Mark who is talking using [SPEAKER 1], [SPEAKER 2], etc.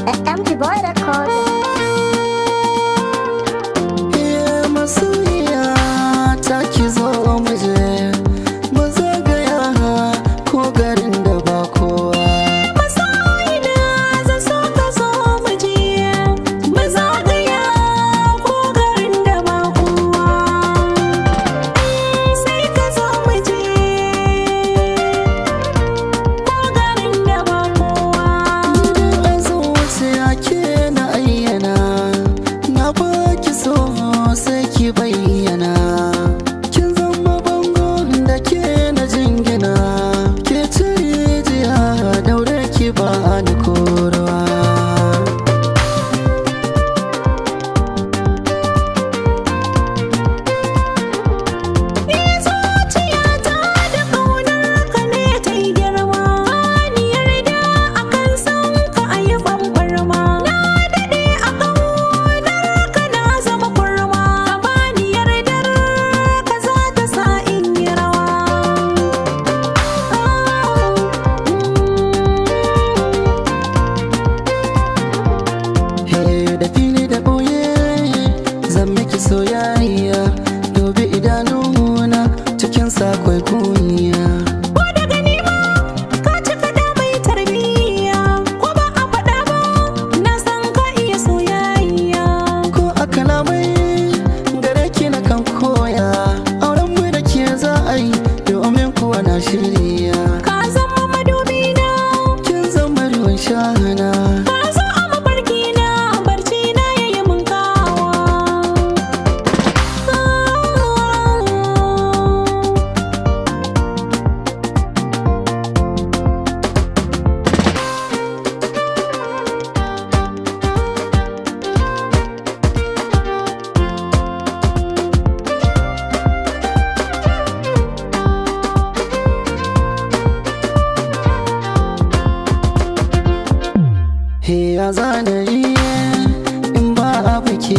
[SPEAKER 1] MG Boy Record.
[SPEAKER 2] Masoyiya ta ki zo mu je mu zagaya ko garin da ba kowa.
[SPEAKER 3] Masoyina zan so ka zo mu je mu zagaya ko garin da ba kowa. Sai ka zo mu je ko garin da ba kowa.
[SPEAKER 2] Ni a zuciya ke na ayyana, na baki so sai ki bayyana. Kin zama bango da ke na jingina, ke ci rijiya daure ki ba ni korwa.
[SPEAKER 3] Ni zuciyata da ƙaunar ka ne ta yi girma, bani yarda akan san ka a yi bambarma. Na daɗe a ƙaunar ka na zama kurma, ka bani yardar ka za ta sa in yi rawa.
[SPEAKER 2] Hey, da fili da ɓoye zan miki soyayya, dubi idanuna cikin sakwai kunya.
[SPEAKER 3] Ko da gani ma ka cika da mai tarbiyya, ko ba a faɗa ba na san ka iya soyayya.
[SPEAKER 2] Ko a kalamai gare ki na kan koya, auren mu da ke za a yi domin kuwa na shirya.
[SPEAKER 3] Ka zama madubi na,
[SPEAKER 2] Kin zama ruwan shana.
[SPEAKER 3] ka zo a mafarki na, barci na yayi mun kawa.
[SPEAKER 2] He ya zanayi in ba a biki.